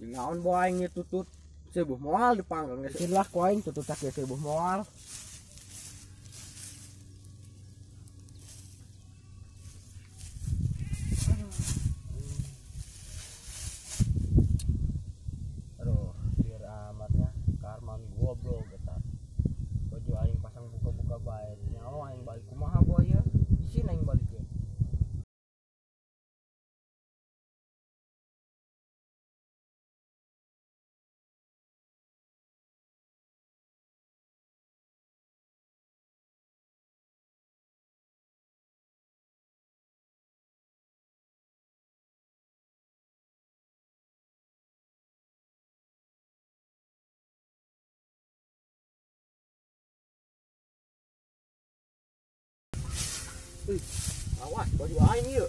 Naon boa aing tutut sebuh moal dipanggang geus lah ku aing tutut tak sebuh moal. Aduh, biar amatnya Karman goblok eta. Baju aing pasang buka-buka bae. Nyawa aing balik kumaha boa ieu? Isin aing balik ye. Awas baju aing ieu.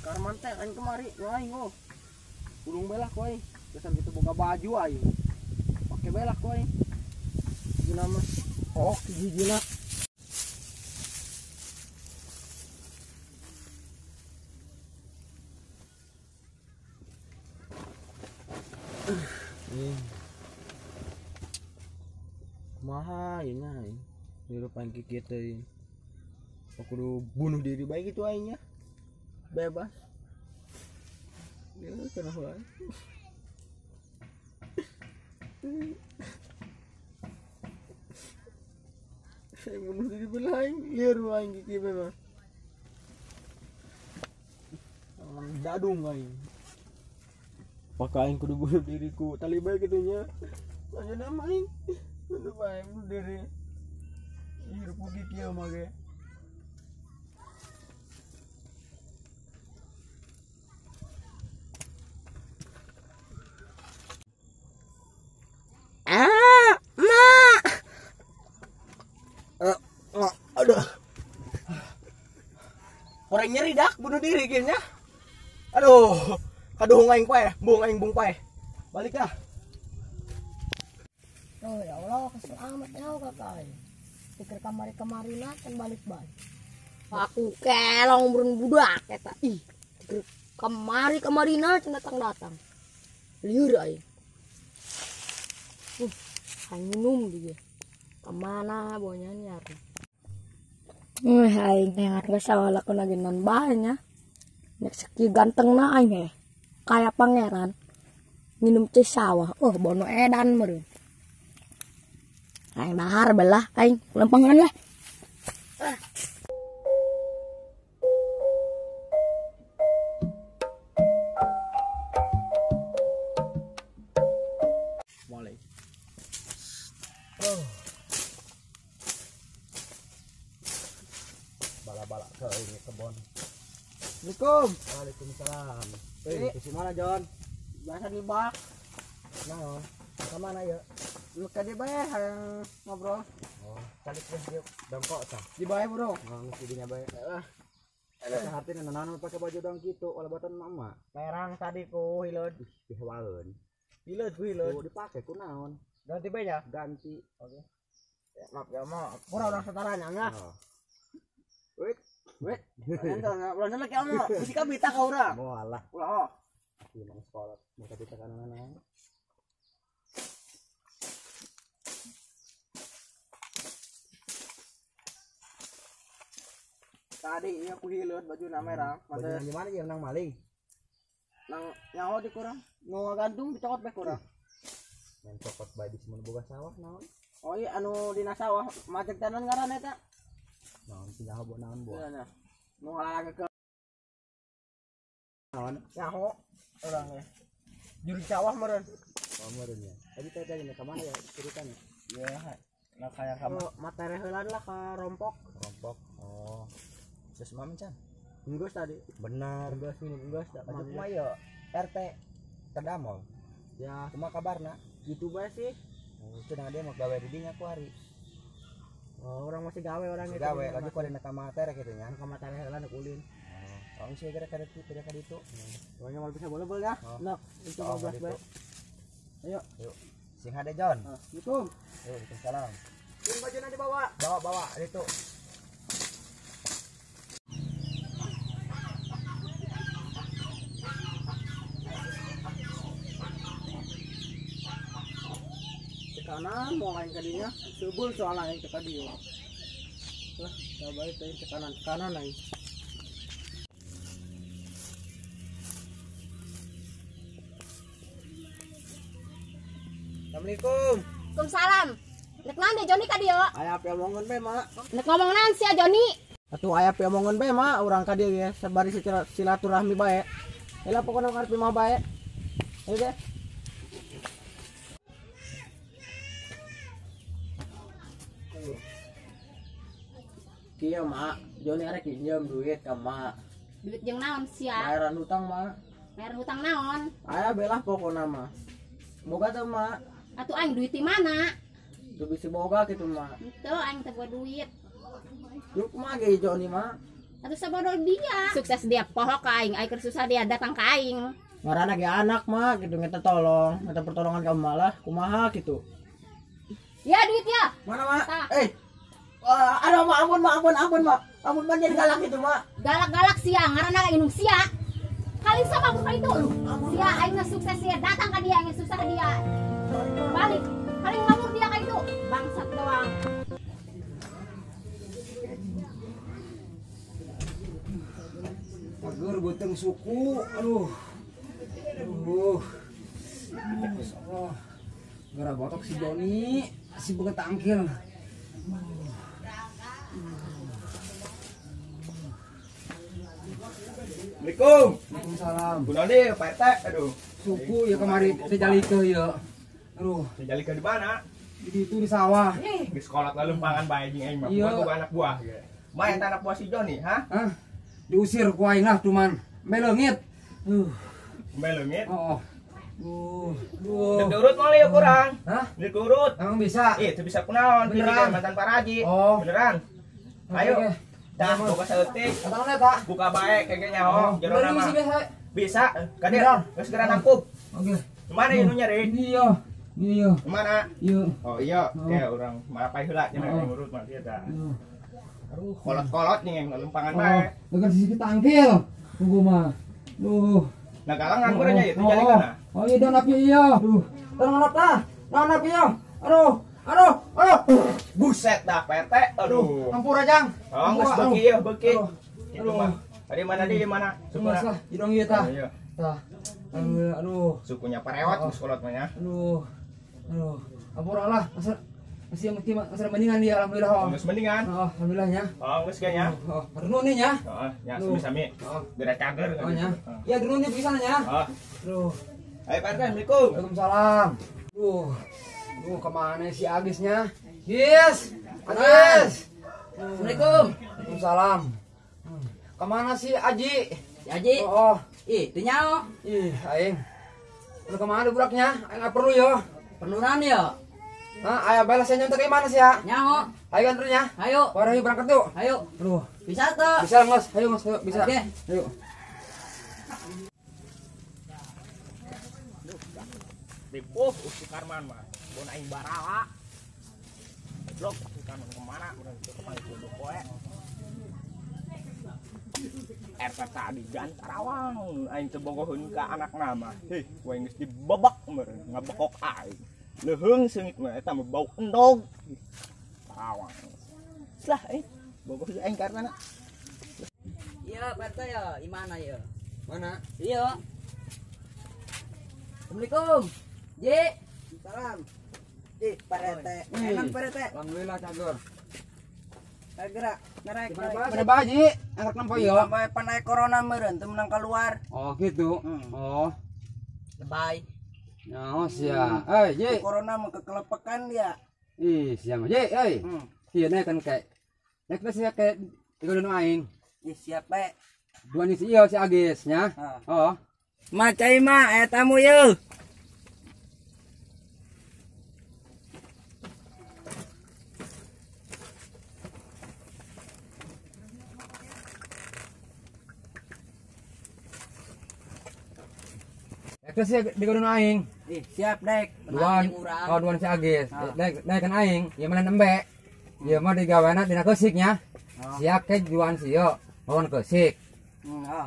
Karman teh aing kemari aing oh. Gulung belah ku aing. Kesan kitu boga baju aing. Pake belah ku aing. Guna mah. Oh, hijina. Kumaha ieu nya aing. Hirup aing kieu teh. Aku kudu bunuh diri baik itu aingnya. Bebas. Ya kenapa wae. Saya bunuh diri belaing, liar aing kieu bebas. Emang dadung aing. Pakai aing kudu bunuh diriku, tali bae kitu nya. Lanjut nama aing. Kudu bae bunuh diri. Hirup kieu mah ge. Aduh. Orang nyeri dak bunuh diri kayaknya. Aduh. Aduh aing pae, bung aing bung pae. Balik dah. Oh ya Allah, keselamat ya kakak. Pikir kamari-kamari lah kan balik balik. Aku kelong burun budak eta. Ih, pikir kamari-kamarina can datang-datang. Liur aing. Aing minum dia. Kemana bonya nyar. Aing teh geus salah aku lagi non bae nya. Nek seki ganteng na aing heh. Kayak pangeran. Minum teh sawah. Oh, bono edan meureun. Aing dahar belah aing lempengan lah. Boleh. Oh. Bala-bala ke ini kebon. Assalamualaikum. Waalaikumsalam. Eh, di mana John? Biasa di bak. Nah, ke mana ya? Lu ka di bae hayang ngobrol. Oh, calik deh yuk. Dongkok tah. Di bae bro. Nah, mesti dinya bae. Heeh. Hati naon pakai baju dong gitu, oleh batan mama. Merang tadi ku hileud. Ih, pihewaeun. Hileud ku hileud. Ku dipake ku naon? Ganti bae ya? Ganti. Oke. Ya, maaf ya, mau. Kurang orang setaranya nya. Oh. Wait, wait. Ente, ulah nyelek ya, mau. Bisi kabita ka urang. Moal lah. Ulah oh. Ieu mah sekolah, mau kabita ka naon. Tadi iya ku hileud baju na merah. Baju di mana ya nang maling? Nang nyaho di kurang. Nu ngagantung dicokot bae kurang. Main cokot bae di mun boga sawah naon? Oh iya anu dina sawah macet tanan ngaran eta. Naon sih nyaho bo naon bo. Iya nu ngalalaga ke naon? Nyaho urang ge. Juru sawah meureun. Oh meureun ya. Tadi teh tadi ka mana ya ceritanya? Iya, nah kayak kamu materi heulan lah ka rompok. Rompok. Oh. Terus mami can? Enggeus tadi. Benar. Enggeus minum enggeus da. Lanjut kumaha ya? RT Terdamol. Ya, kumaha kabarna? Gitu bae sih. Oh, cenah dia mau gawe di dinya ku hari. Oh, orang masih gawe orang masih gawe, lanjut ku dina ka materi kitu nya. Ka materi heulan ulin. Oh, sih gara kada kada ka ditu. Orangnya mal bisa boleh ya. Oh. Nah, itu 15 bae. Ayo. Yuk. Sing hade John. Assalamualaikum. Yuk, waalaikumsalam. Ini bajunya dibawa. Bawa, bawa itu. Kanan mau lain kadinya, sebel soal aing teh ka dieu. Lah, coba teh ke kanan, kanan aing. Assalamualaikum. Waalaikumsalam. Nek naon deh Joni ka dieu? Aya api omongan bae, Mak. Nek ngomong naon sia Joni? Atuh aya api omongan bae, Mak, urang ka dieu ge sabari secara silaturahmi bae. Heula pokona karep mah bae. Ayo deh. Kieu, Mak, Joni arek pinjam duit ka Mak. Duit jeung naon sia? Bayaran hutang, Mak. Bayaran hutang naon? Aya belah pokona mah. Boga teu, Mak? Atuh aing duit di mana? Teu bisa boga kitu, Mak. Henteu aing teu boga duit. Lu kumaha ge Joni, Mak? Atuh sabodo dia. Sukses dia poho ka aing, aing keur susah dia datang ka aing. Ngaranna ge anak, Mak, gitu minta tolong, minta pertolongan ka emak lah, kumaha gitu. Ya duit ya. Mana, Mak? Eh. Wah, aduh, Mak, ampun, Mak, ampun, ampun, Mak. Ampun, Mak, jadi galak gitu, Mak. Galak-galak sia, ngaranna indung sia. Kali sama kali itu lu. Sia aing sukses sia datang ka dia, aing susah dia. Balik. Kali ngabur dia ka itu. Bangsat doang. Pager beuteung suku, aduh. Aduh. Allah. Gara botok si Joni, si boga tangkil. Assalamualaikum. Waalaikumsalam. Kunaon deui Pak RT? Aduh. Suku ya kemari teh jalikeun ya. Aduh, teh jalikeun di mana? Di itu di sawah. Di sekolah lalu lempangan bae jeung aing mah. Bukan anak buah ge. Mah eta anak buah si Joni, ha? Hah? Diusir ku aing lah cuman meleungit. Meleungit? Oh. Duh. Diurut moal ieu kurang. Hah? Diurut. Emang bisa? Ih, teu bisa kunaon. Beneran mantan paraji. Oh. Beneran. Ayo. Tah, buka saeutik. Buka bae kayaknya nyaho, jero nama. Bisa, kadir. Geus segera nangkup. Oke. Mana ieu nu nyari? Iya. Iya. Mana? Iya. Oh iya, kayak urang marapai heula nya ngurut mah ieu tah. Aduh, kolot-kolot nih yang lempangan bae. Degan sisi tangkil. Tunggu mah. Duh. Nah, galang nganggur nya ieu jalikeun. Oh iya dan api iya. Duh. Tolong anak tah. Naon api iya. Aduh. Aduh, aduh. Buset dah PT. Aduh. Ampura, Jang. Oh, geus beuki ieu, beuki. Kitu mah. Tadi mana di mana? Sukuna. Lah, hidung ieu tah. Tah. Aduh. Sukunya parewat geus kolot mah nya. Aduh. Aduh. Ampura lah. Masih yang penting masih mendingan dia alhamdulillah. Geus mendingan. Oh, alhamdulillah nya. Oh, geus ge nya. Oh, renun nih nya. Heeh, nya sami-sami. Beda cager kan. Oh nya. Ya renun nih pisan nya. Heeh. Aduh. Ayo Pak RT, Assalamualaikum. Waalaikumsalam. Duh. Duh, kemana si Agisnya? Gis! Agis! Assalamualaikum. Waalaikumsalam. Kemana si Aji? Si Aji? Oh. Ih, teu nyaho. Ih, aing. Lu kemana buraknya? Aing nggak perlu yo. Perlu naon yo? Hah, ayo balas saya nyontek gimana sih ya? Nyaho. Ayo kan ya. Ayo. Waduh, ayo berangkat tuh. Ayo. Aduh. Bisa tuh? Bisa, Mas. Ayo, Mas. Ayo, bisa. Oke. Ayo. Ripuh Sukarman mah. Bon aing barala. Blok Sukarman kemana? Urang teu kepanggih kudu poe. RT tadi gan Karawang aing teu bogoheun ka anakna mah. Heh, ku aing geus dibebek meureun ngabekok aing. Leuheung seungit mah eta mah bau endog. Karawang. Lah eh bogoh aing karena. Iya, Pak RT ya, di mana ya? Mana? Iya. Assalamualaikum. Ji. Salam. Ih, Pak RT. Enak Pak RT. Alhamdulillah cager. Gerak, naik. Pada baji, anak nempo yo. Sampai panai corona meureun teu menang keluar. Oh, gitu. Oh. Lebay. Nyaho sia. Eh, Ji. Corona mah kekelepekan dia. Ih, siang. Ji, euy. Iya naik kan kayak. Naik sia kayak ieu nu aing. Ih, siap bae. Dua nih si iyo si Agis nya. Oh. Ma cai mah aya tamu yeuh. Terus ya di gunung aing. Ih, siap dek. Duan, oh duan si Agis. Dek, dek kan aing, ieu mah nembe. Ieu mah digawena dina keusiknya. Siap ke duan si yo, lawan keusik.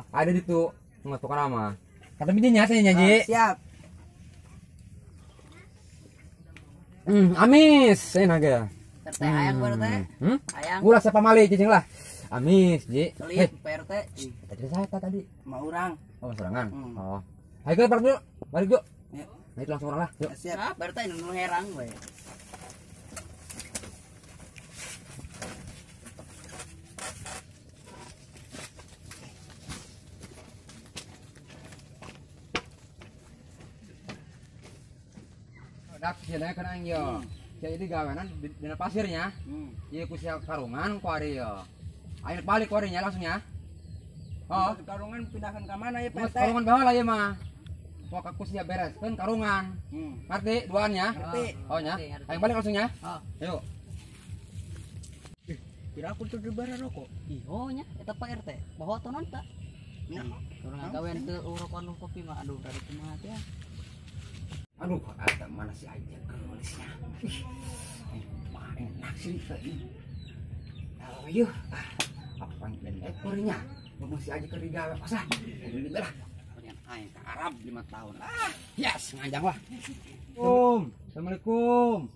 Ada di tu ngetukan nama. Kata bijinya saya nyaji. Siap. Amis, enak ya. Pak RT ayang Pak RT. Ayang. Ulah siapa mali cicing lah. Amis, Ji. Pelit Pak RT. Tadi saya tadi. Mau urang. Oh, serangan. Oh. Ayo balik yuk. Balik yuk. Ya. Nah, itu langsung orang lah. Yuk. Siap. Pak RT nu herang we. Dak sia kan aing yo. Sia jadi gawenan dina pasirnya. Ieu ku sia karungan ku ari yo. Aing balik ku arinya langsungnya. Oh, karungan pindahkan ke mana ya Pak RT? Karungan baheula ieu mah. Pok aku sia bereskeun karungan. Ngerti duaannya? Ngerti. Oh nya. Aing balik langsungnya. Ayo. Kira aku tuh dibara rokok. Ih, oh nya eta Pak RT. Bawa tonon ta? Nya. Urang gawean teu rokok kopi mah aduh dari kumaha teh. Aduh, ada mana sih aja geulisnya. Ih, enak sih tadi. Ayo, apa yang ekornya? Masih aja ke digawe pasah. Ini belah. Pengen aing ke Arab 5 tahun. Ah, yes, nganjang lah. Om, Assalamualaikum.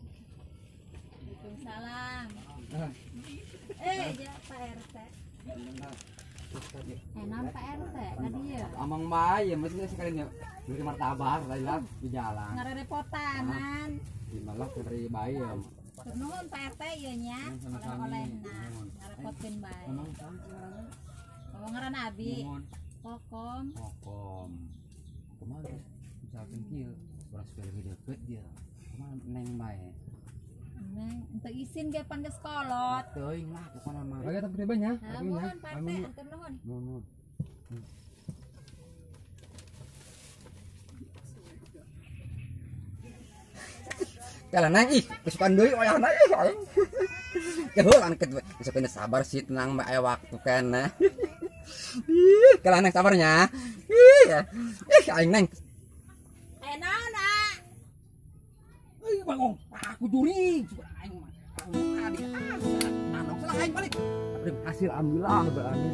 Waalaikumsalam. Ya Pak RT. Enak Pak RT, tadi ya. Amang bae, mesti sekalian ya. Beli martabak lah di jalan. Ngarerepotanan. Di malah dari bae ya. Nuhun Pak RT ieu nya, oleh-olehna. Ngarepotkeun bae. Ngomong saha sih ngaranna? Ngomong ngaran abi. Kokom. Kokom. Kumaha misalkan kieu, urang supaya lebih deket dia. Kumaha neng bae. Neng, teu isin ge pan geus kolot. Teuing lah pokona mah. Oke, tapi banyak. Nuhun Pak RT, antur nuhun. Nuhun. Kalau nang ih, kesukaan deui oyahna ih aing. Keheul anu kitu. Bisa kena sabar sih tenang bae aya waktu keneh. Ih, kalau nang sabarnya. Ih, ih aing neng. Aya naon, ah? Ih, bangong, aku juri. Aing mah. Adi ah, salah aing balik. Tapi hasil alhamdulillah berani.